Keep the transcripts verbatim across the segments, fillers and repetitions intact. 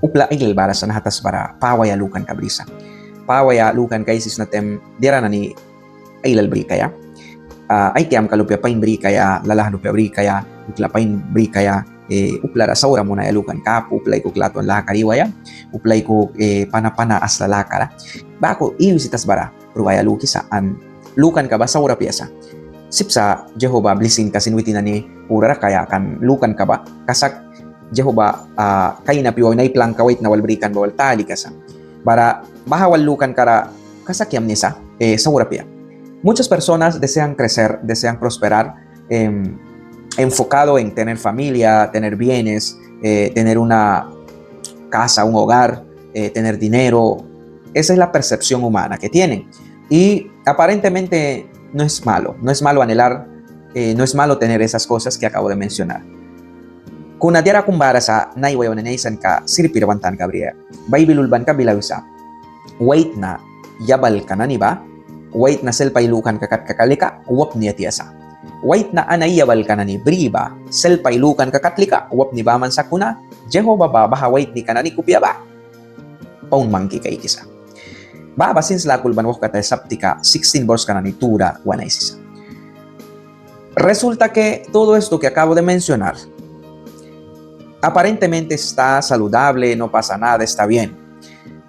Upla ailal bara sa naha tasbara pawaia lukanka brisa. Pawaia lukanka aisisna taim diara nani ailal brikaia. Ah, ai kiamka lupia pain brikaia, lalah lupia brikaia, dukia pain brikaia, eh, uplara saura munaia lukanka apu, upla aikuki latwan lakara iwaia, upla aikuki, eh, pana pana asla lakara. Baku iwisi tasbara pruaia lukisa an lukanka ba saura apia sa. Sip sa Jehova blisinka sin witin nani purara kaia kan lukanka ba kasak Jehova, ah, kaina pyua wina ai planka waitna wal brikan ba wal talika sa. Bara baha wal lukankara kasak yamni sa, eh, saura apia. Muchas personas desean crecer, desean prosperar, em, enfocado en tener familia, tener bienes, eh, tener una casa, un hogar, eh, tener dinero. Esa es la percepción humana que tienen. Y aparentemente no es malo, no es malo anhelar, eh, no es malo tener esas cosas que acabo de mencionar. Kuna diara kum bara sa naiwa yawan nani aisanka sirpira wan tanka briaia. Baibil ulbanka bila wisa: Waitna yabalka nani ba waitna selp ai lukanka kat kaka lika wapni atia sa. Waitna an ai yabalka nani bri ba selp ai lukanka kat lika wapni baman sa, kuna Jehova ba baha waitnika nani kupia ba paun mangki kaikisa. Baha ba Sins Laka ulban wauhkataya saptika sixteen, borska nani tu ra wan aisisa. Resulta que todo esto que acabo de mencionar aparentemente está saludable, no pasa nada, está bien.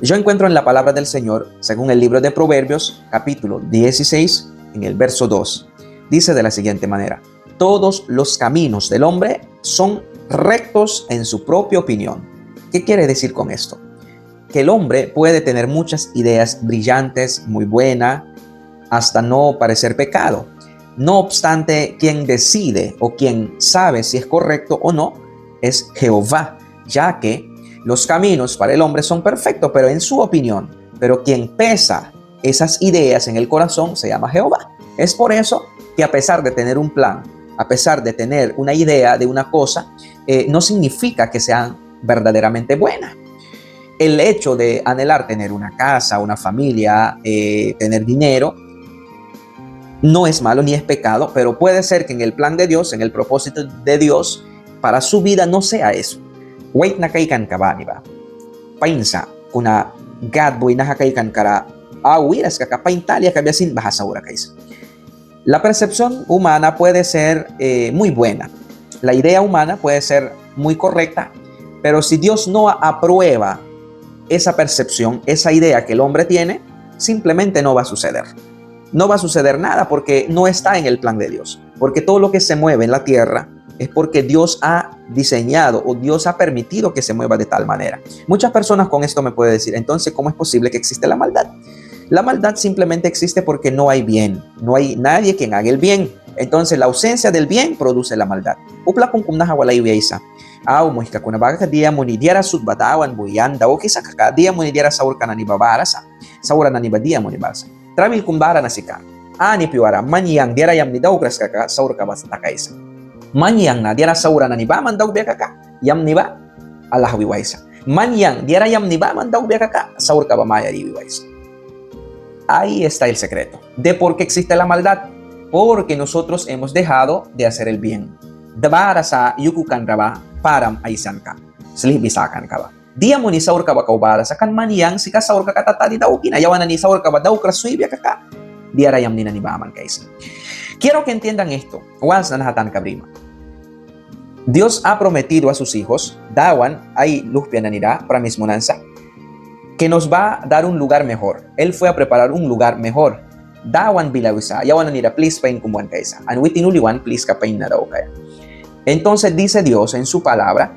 Yo encuentro en la palabra del Señor, según el libro de Proverbios, capítulo dieciséis, en el verso dos, dice de la siguiente manera: "Todos los caminos del hombre son rectos en su propia opinión". ¿Qué quiere decir con esto? Que el hombre puede tener muchas ideas brillantes, muy buena, hasta no parecer pecado. No obstante, quien decide o quien sabe si es correcto o no es Jehová, ya que los caminos para el hombre son perfectos, pero en su opinión, pero quien pesa esas ideas en el corazón se llama Jehová. Es por eso que a pesar de tener un plan, a pesar de tener una idea de una cosa, eh, no significa que sean verdaderamente buena. El hecho de anhelar tener una casa, una familia, eh, tener dinero, no es malo ni es pecado, pero puede ser que en el plan de Dios, en el propósito de Dios para su vida, no sea eso. Waitna kaikanka bani ba pain sa, kuna Gad bui naha kaikankara au wiras kaka pain talia kabia sin baha saura kaisa. La percepción humana puede ser, eh, muy buena. La idea humana puede ser muy correcta, pero si Dios no aprueba esa percepción, esa idea que el hombre tiene, simplemente no va a suceder. No va a suceder nada porque no está en el plan de Dios. Porque todo lo que se mueve en la tierra es porque Dios ha diseñado o Dios ha permitido que se mueva de tal manera. Muchas personas con esto me pueden decir: "Entonces, ¿cómo es posible que existe la maldad?". La maldad simplemente existe porque no hay bien. No hay nadie quien haga el bien. Entonces, la ausencia del bien produce la maldad. Upla kum kum naha wal ai wiaisa: "Au, muihka, kuna ba kaka dia muni diara sut ba Dawan bui an daukisa kaka, dia muni diara saurka nani ba bara sa. Saura nani ba dia muni bara sa. Trabil kum bara na sika, ani pyuara man yang diara yamni daukras kaka, saurka ba takaisa. Man yang na diara saura nani baman daukbia kaka, yamni ba alahwi waisa. Man yang diara yamni baman daukbia kaka, saurka ba mayara iwi waisa". Ahí está el secreto de por qué existe la maldad, porque nosotros hemos dejado de hacer el bien. Bara sa yukukanra ba param aisanka, slihbi sakanka ba. Dia muni saurka ba kau bara sa, kan man yang sika saurka kata tadi dauki na, yawan nani saurka ba daukras swibia kaka, diara yamni nani baman kaisa. Quiero que entiendan esto. Wan sna naha tanka brima. Dios ha prometido a sus hijos, Dawan ai luhpia nanira pramis munan sa, que nos va a dar un lugar mejor. Él fue a preparar un lugar mejor. Dawan bila wisa, yawan nanira plis pain kum wan kaisa. An witin uli wan pliska pain na daukaia. Entonces dice Dios en su palabra,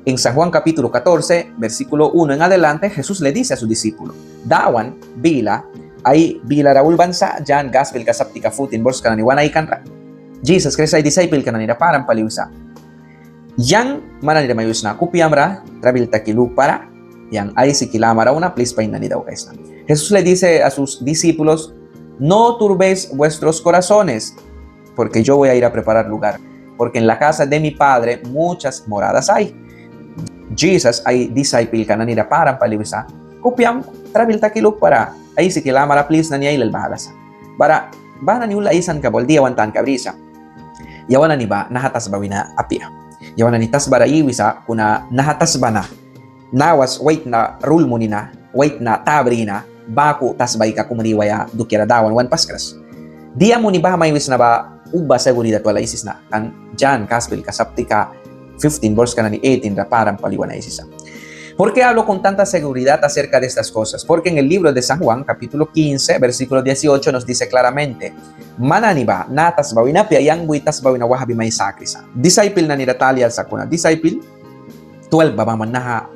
en San Juan capítulo catorce, versículo uno en adelante, Jesús le dice a su discípulo, Dawan bila, ai bilara ulban sa, Jan gaspilka saptika fourteen, borska nani wan aikanra. Jisas Kraist ai disaipelka nanira param pali wisa: Yang man nanira mai wisna: Kupiamra trabil taki lukpara, yang aisiki lamara auna plis pain nani daukaisna. Jesús le dice a sus discípulos: No turbéis vuestros corazones, porque yo voy a ir a preparar lugar, porque en la casa de mi Padre muchas moradas hay. Jisas ai disaipelka nanira param pali wisa: Kupiam trabil taki lukpara, aisiki lamara plis nani ailal baha sa. Bara baha nani ul aisanka ba wal dia wan tanka brisa. Yawan nani ba naha tasba wina apia. Yawan nani tasbara iwisa, kuna naha tasba na nawas waitna rul muni na, waitna ta bri na, baku tasbaika kum riwaia dukiara Dawan wan paskras. Dia muni baha mai wisna ba uba seguridad wal aisisna, kan Jan Gaspelka saptika fifteen, borska nani eighteen ra param pali wan aisisa. ¿Por qué hablo con tanta seguridad acerca de estas cosas? Porque en el libro de San Juan, capítulo quince, versículo dieciocho, nos dice claramente: Man nani ba naha tasba wina apia, yang bui tasba wina wahbi mai sakrisa. Disaipel nani ra talia sakuna, disaipel twelve ba baman naha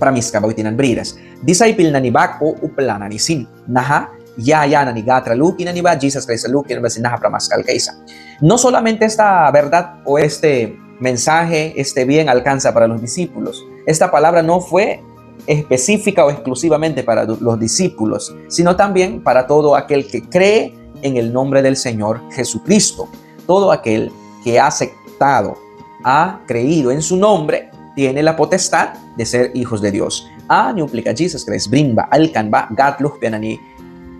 pramiska ba witin nani briras. Disaipel nani baku upla nani sin, naha ya ya nani Gad ra luki nani ba, Jisas Kraist ra luki nani ba sin naha pramiska alkaisa. No solamente esta verdad o este mensaje, este bien alcanza para los discípulos. Esta palabra no fue específica o exclusivamente para du- los discípulos, sino también para todo aquel que cree en el nombre del Señor Jesucristo. Todo aquel que ha aceptado, ha creído en su nombre, tiene la potestad de ser hijos de Dios. Ani uplika Jisas Kraist brin ba, alkan ba, Gad luhpia nani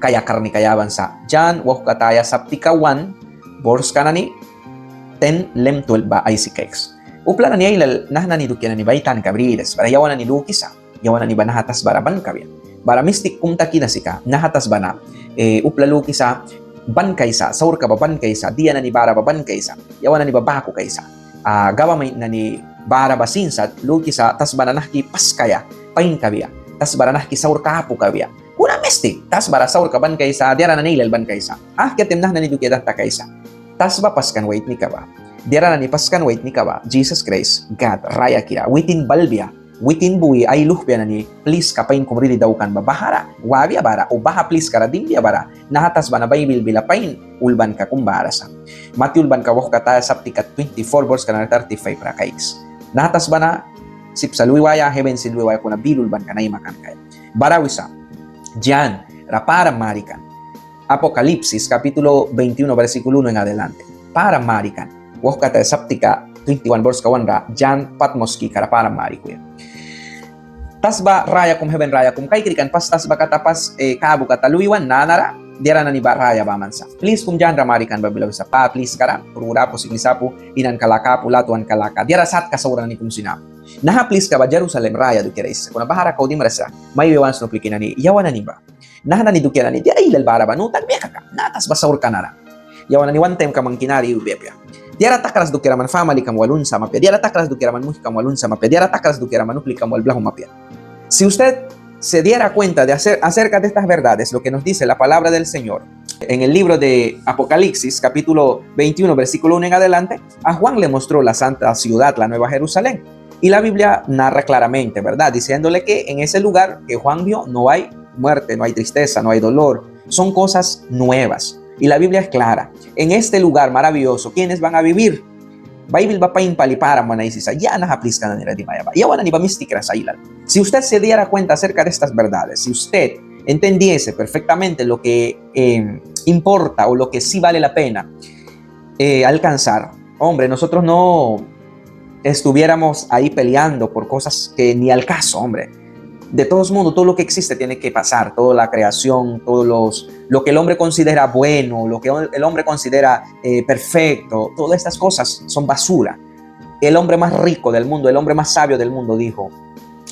kaia karnika yaban sa. Jan wauhkataya saptika one, borska nani ten lem twelve ba aisi kaiks. Upla nani ailal, naha nani dukia nani ba ai tanka briras, bara yawan nani lukisa, yawan nani ba naha tasba ra ban kabia. Bara mistik kum taki na sika, naha tasba na, eh, upla lukisa ban kaisa, saurka ba ban kaisa, dia nani bara ba ban kaisa, yawan nani ba baku kaisa. Ah, gabament nani bara ba sin sat lukisa tasba na nahki paskaia pain kabia, tasba ra nahki saurka apu kabia. Kuna mistik, tasba ra saurka ban kaisa, diara nani ailal ban kaisa. Ahkia taim naha nani dukia dan takaisa. Tasba paskan waitnika ba, diara nani paskan waitnika ba, Jisas Kraist, Gad rayakira witin balbia, witin bui ai luhpia nani pliska pain kum ridi daukan ba bahara wabia bara, o baha pliska ra dimbia bara, naha tasba na Baibil bila pain ulbanka kum bara sa. Mati ulbanka wauhkataya saptika twenty-four, borska nani thirty-five ra kaiks. Naha tasba na sip sa lui waia, heven sin lui waia, kuna bila ulbanka na aimakan kaia. Bara wisa, Jan ra param marikan. Apocalipsis capítulo veintiuno, versículo uno en adelante. Param marikan. Wauhkataya saptika twenty-one, borska one ra, Jan Patmos kika ra param marikuya. Tasba raya kum, heven raya kum kaikri kan pas tasba kata, pas, eh, kabu kata lui wan nanara, diara nani ba raya baman sa. Plis kum Jan ra marikan ba bila wisa, pa pliska ra, prura apu, siknis apu, inanka laka apu, latwanka laka, diara satka saura nani kum sin apu. Naha pliska ba Jerusalem raya dukiara aisisa, kuna bahara kau dimras sa, mai wi wan sna uplika nani, yawan nani ba naha nani dukia nani diara ailal bara ba nu takbia kaka, naha tasba saurka nara. Yawan nani wan taimka mangki nara iwbia apia. Diara takras dukiara man familikam wal unsam apia, diara takras dukiara man muihkam wal unsam apia, diara takras dukiara man uplikam wal blahwm apia. Si usted se diera cuenta de hacer, acerca de estas verdades, lo que nos dice la palabra del Señor, en el libro de Apocalipsis, capítulo veintiuno, versículo uno en adelante, a Juan le mostró la santa ciudad, la Nueva Jerusalén. Y la Biblia narra claramente, ¿verdad? Diciéndole que en ese lugar que Juan vio no hay muerte, no hay tristeza, no hay dolor. Son cosas nuevas. Y la Biblia es clara. En este lugar maravilloso, ¿quiénes van a vivir? Baibil ba pain pali param wan aisisa, ya naha pliska nani ra dimaia ba, yawan nani ba mistikras ailal. Si usted se diera cuenta acerca de estas verdades, si usted entendiese perfectamente lo que, eh, importa o lo que sí vale la pena, eh, alcanzar, hombre, nosotros no estuviéramos ahí peleando por cosas que ni al caso, hombre. De todos modos, todo lo que existe tiene que pasar, toda la creación, todos los, lo que el hombre considera bueno, lo que el hombre considera, eh, perfecto, todas estas cosas son basura. El hombre más rico del mundo, el hombre más sabio del mundo dijo: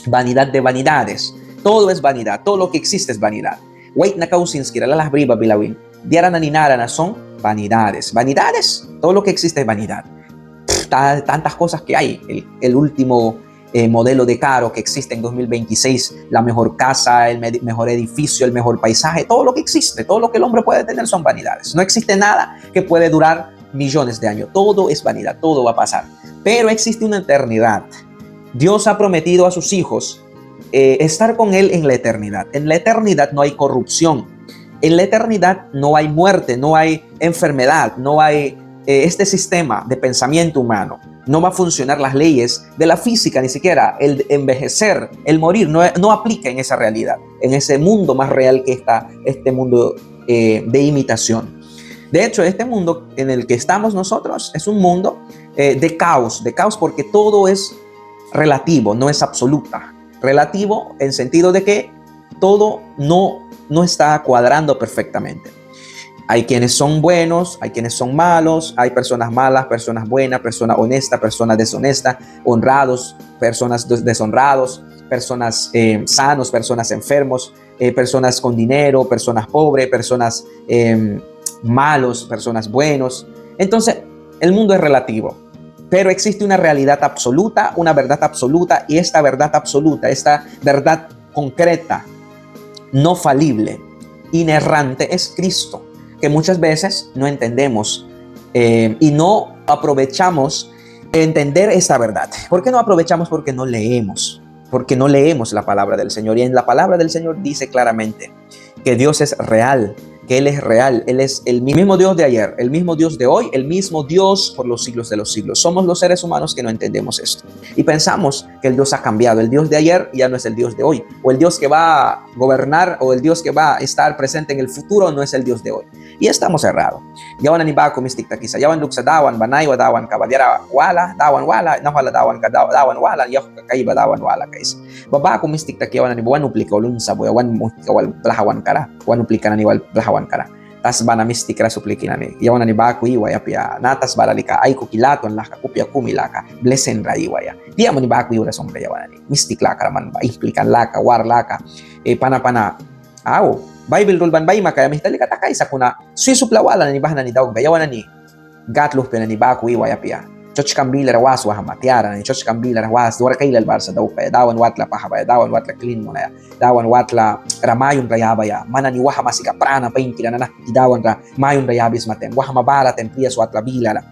"Vanidad de vanidades, todo es vanidad, todo lo que existe es vanidad". Waitna kau sinskira lalah bri ba bila win, diara nani nara na son vanidades. Vanidades, todo lo que existe es vanidad. Pff, ta-, tantas cosas que hay. El, el último, eh, modelo de carro que existe en dos mil veintiséis, la mejor casa, el me-, mejor edificio, el mejor paisaje, todo lo que existe, todo lo que el hombre puede tener son vanidades. No existe nada que puede durar millones de años. Todo es vanidad, todo va a pasar. Pero existe una eternidad. Dios ha prometido a sus hijos, eh, estar con Él en la eternidad. En la eternidad no hay corrupción. En la eternidad no hay muerte, no hay enfermedad, no hay, eh, este sistema de pensamiento humano. No va a funcionar las leyes de la física, ni siquiera el envejecer, el morir, no, no aplica en esa realidad, en ese mundo más real que está este mundo, eh, de imitación. De hecho, este mundo en el que estamos nosotros es un mundo, eh, de caos, de caos porque todo es relativo, no es absoluta. Relativo en sentido de que todo no, no está cuadrando perfectamente. Hay quienes son buenos, hay quienes son malos, hay personas malas, personas buenas, personas honestas, personas deshonestas, honrados, personas des-, deshonrados. personas, eh, sanos, personas enfermos, eh, personas con dinero, personas pobres, personas, em, malos, personas buenos. Entonces, el mundo es relativo, pero existe una realidad absoluta, una verdad absoluta, y esta verdad absoluta, esta verdad concreta, no falible, inerrante, es Cristo, que muchas veces no entendemos, eh, y no aprovechamos de entender esta verdad. ¿Por qué no aprovechamos? Porque no leemos, porque no leemos la palabra del Señor. Y en la palabra del Señor dice claramente que Dios es real, que Él es real, Él es el mismo Dios de ayer, el mismo Dios de hoy, el mismo Dios por los siglos de los siglos. Somos los seres humanos que no entendemos esto. Y pensamos que el Dios ha cambiado, el Dios de ayer ya no es el Dios de hoy, o el Dios que va a gobernar, o el Dios que va a estar presente en el futuro no es el Dios de hoy. Y estamos errados. Yawan nani baku mistik takisa, yawan luksa Dawan ba, naiwa Dawanka ba diara wala, Dawan wala, nahwala Dawanka, Dawan wala, yauhka kai ba Dawan wala kaisa. Ba baku mistik taki yawan nani ba wan uplika wal unsabuya, wan muhtika wal blahawankara, wan uplika nani wal blahawankara. Tasba na mistikras upliki nani, yawan nani baku iwaia apia, na tasbara lika aikuki latwan laka, kupia kumi laka, blesinra iwaia. Dia muni baku iwras umpia yawan nani mistik lakara man ba, ihplikan laka, war laka, eh, pana pana. Au, Baibil ra ulban ba aimakaia mihta lika takaia, sakuna swis upla wala nani baha nani daukbia, yawan nani Gâd luhpia nani baku iwaia apia. Sertskam bilara was wahma, tiara nani sertskam bilara was, warka ailal bara sa daukaia, Dawan watla pahbaia, Dawan watla klin munaia, Dawan watla ra mayunra yabaia. Man nani wahma sika prana painkira na nahki Dawan ra mayunra yabisma taim, wahma bara taim, prias watla bilara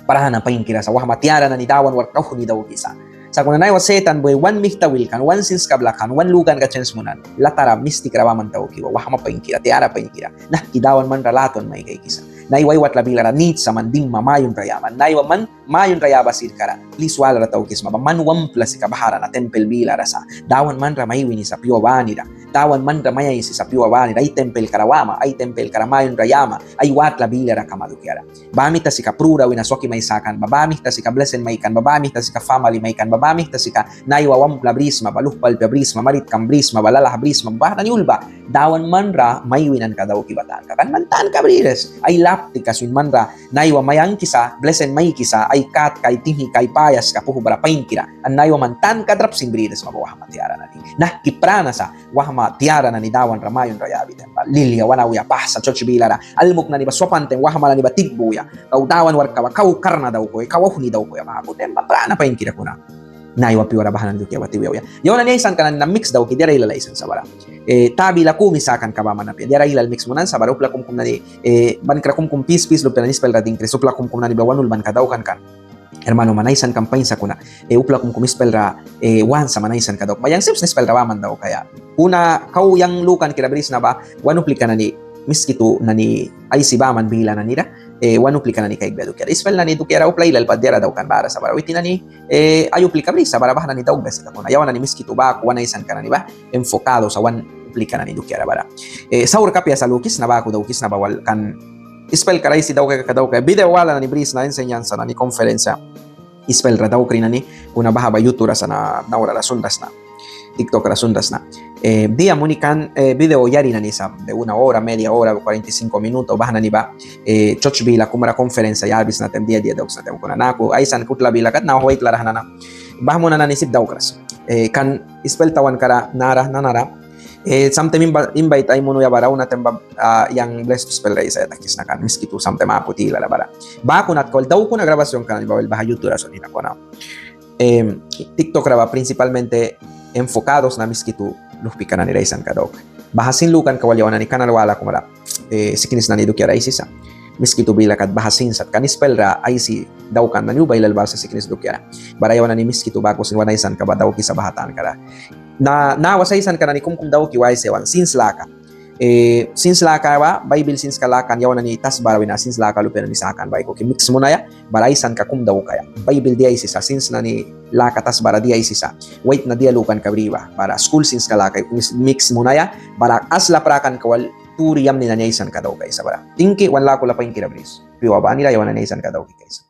prana painkira sa, wahma tiara nani Dawan warka auhni daukisa. Sakuna naiwa Setan bui wan mihta wilkan, wan sinska blakan, wan lukanka chens munan, latara mistikra baman dauki ba, wahma painkira, tiara painkira, nahki Dawan manra latwan mai kaikisa. Naiwa ai watla bilara nit sa man dimma mayunra yaban. Naiwa man mayunra yaba sirkara plis walara taukisma ba, man wamtla sika bahara na tempel bilara sa. Dawan manra mai winisa pyua banira, Dawan manra mai aisisa pyua banira, ai tempelkara wama, ai tempelkara mayunra yama, ai watla bilara kama dukiara. Ba mita sika prura wina swaki mai sakan ba, ba mita sika blesin maikan ba, ba mita sika famali maikan ba, ba mita sika naiwa wamtla brisma ba, luhpalpia brisma, maritkam brisma ba, lalah brisma ba, baha nani ul ba Dawan manra mai winanka dauki ba tanka kan. Man tanka briras, ai laptika swin manra naiwa mai angkisa, blesin maikisa, ai katka, ai tihnika, ai payaska puhbara painkira, an naiwa man tanka drap sin bririsma ba wahma tiara nani. Nahki prana sa wahma tiara nani Dawanra mayunra yabi taim ba. Lilia wan auya pahsa serts bilara, almuk nani ba swapan taim wahma nani ba tikbuya, kau Dawan warka ba kau karna daukuya, kau auhni daukuya baku taim ba prana painkira kuna. Naiwa pyuara baha nani dukia ba tiwi auya. Yawan nani aisanka nani na miks dauki, diara ailal aisan sa bara. Eh, ta bila kumi sakanka baman apia, diara ailal miks munan sa bara. Upla kumkum nani, eh, bankra kumkum pis pis lupia nani ispel ra dingkris, upla kumkum nani ba wan ulbanka daukan kan. Hermano, man aisankam pain sakuna, eh, upla kumkum ispel ra, eh, want sa man aisanka daukma. Yang sip sna ispel ra baman daukaia. Kuna kau yang lukankira brisna ba, wan uplika nani Miskitu nani aisi baman bila nanira, eh, wan uplika nani kaikbia dukiara. Ispel nani dukiara upla ailal pat diara daukan bara sa bara. Witin nani, eh, ai uplika brisa bara, baha nani daukbia sika kuna yawan nani Miskitu baku wan aisanka nani ba enfocado sa wan uplika nani dukiara bara. Eh, saurka apia sa lukisna, baku daukisna ba wal kan ispelkara aisi daukaia kaka daukaia. Video wala nani brisna, enseñanza nani, conferencia ispel ra daukri nani, kuna baha ba YouTube ra sa na, naura ra sunras na, TikTok ra sunras na. Eh, dia muni kan, eh, video yari nani sa de una hora, media hora, cuarenta y cinco minuto, baha nani ba, eh, serts bila kumra conferencia yabisna taim, dia dia dauksna taim, kuna naku aisan kutla bila kat na waitla ra nana. Baha muna nani sip daukras. Eh, kan ispel tawankara nara, nanara, eh, samtaim inva-, invite ai munuya bara, una taim ba, ah, yang bles tu ispel ra aisaia takisna kan Miskitu samtaim apu tilara bara. Baku natka wal daukuna grabacionka nani ba wal baha YouTube ra sunina kuna. Em, TikTok ra ba principalmente enfocado sna Miskitu luhpika nani ra aisanka daukaia. Baha sin lukanka wal yawan nani kanal wala kumra, eh, siknis nani dukiara aisisa. Miskitu bila kat baha sin sat, kan ispel ra aisi daukan nani uba ailal bara sa siknis dukiara. Bara yawan nani Miskitu baku sin wan aisanka ba daukisa baha tankara. Na, nawas aisanka nani kumkum dauki wise wan sins laka. Eh, sins laka ba, Baibil sinska laka an yawan nani tasbara wina sins laka lupia nani sakan ba aikuki miks munaia, bara aisanka kum daukaia. Baibil dia aisisa, sins nani laka tasbara dia aisisa, waitna dia lukanka bri ba, bara skul sinska laka aikuki miks munaia, bara asla prakanka wal turi yamni nani aisanka daukaisa bara. Tingki, wan lakula painkira bris. Pyua banira yawan nani aisanka dauki kaisa.